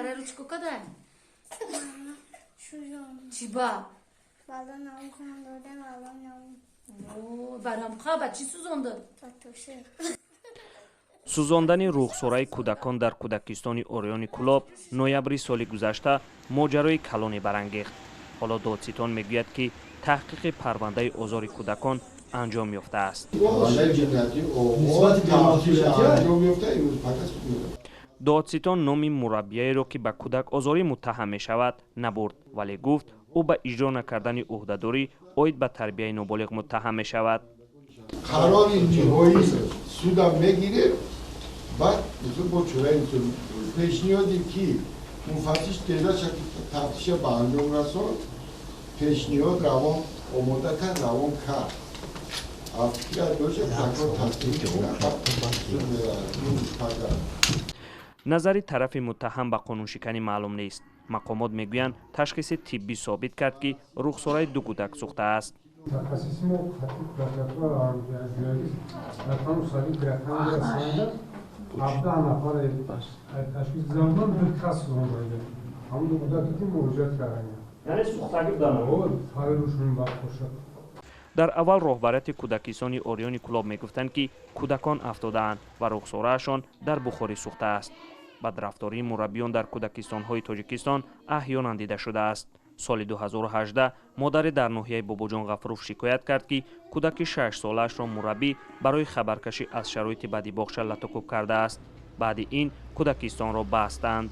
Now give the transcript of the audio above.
Тараро чӣ када? Чӣ ба? Барамқа ба чӣ сӯзонда? Сӯзондани рухсораи кӯдакон дар кӯдакистони Ориёни Кӯлоб ноябри соли гузашта моҷарои калоне барангехт. Ҳоло додситон мегӯяд, ки таҳқиқи парвандаи озори кӯдакон анҷом ёфтааст. Додситон номи мураббияеро, ки ба кӯдакозорӣ муттаҳам мешавад, набурд, вале гуфт, ӯ ба иҷро накардани ӯҳдадорӣ оид ба тарбияи ноболиғ муттаҳам мешавад. Қарори ниҳоӣ судам мегирем, баъд бо чораи пешниҳоде, ки муфаттиш тезаша тафтиша ба анҷом расонд, пешниҳод равон омода кард, равон кард. Назари тарафи муттаҳам ба қонуншиканӣ маълум нест. Мақомот мегӯянд, ташхиси тиббӣ собит кард, ки рухсораи ду кӯдак сӯхтааст. Дар аввал роҳбарияти кӯдакистони Ориёни Кӯлоб мегуфтанд, ки кӯдакон афтодаанд ва рухсораашон дар бухорӣ сӯхтааст. Бадрафтории мураббиён дар кӯдакистонҳои Тоҷикистон аҳёнан дида шудааст. Соли 2018 модаре дар ноҳияи Бобоҷон Ғафуров шикоят кард, ки кӯдаки 6-солаашро мураббӣ барои хабаркашӣ аз шароити бади боғча латукӯб кардааст. Баъди ин кӯдакистонро бастанд.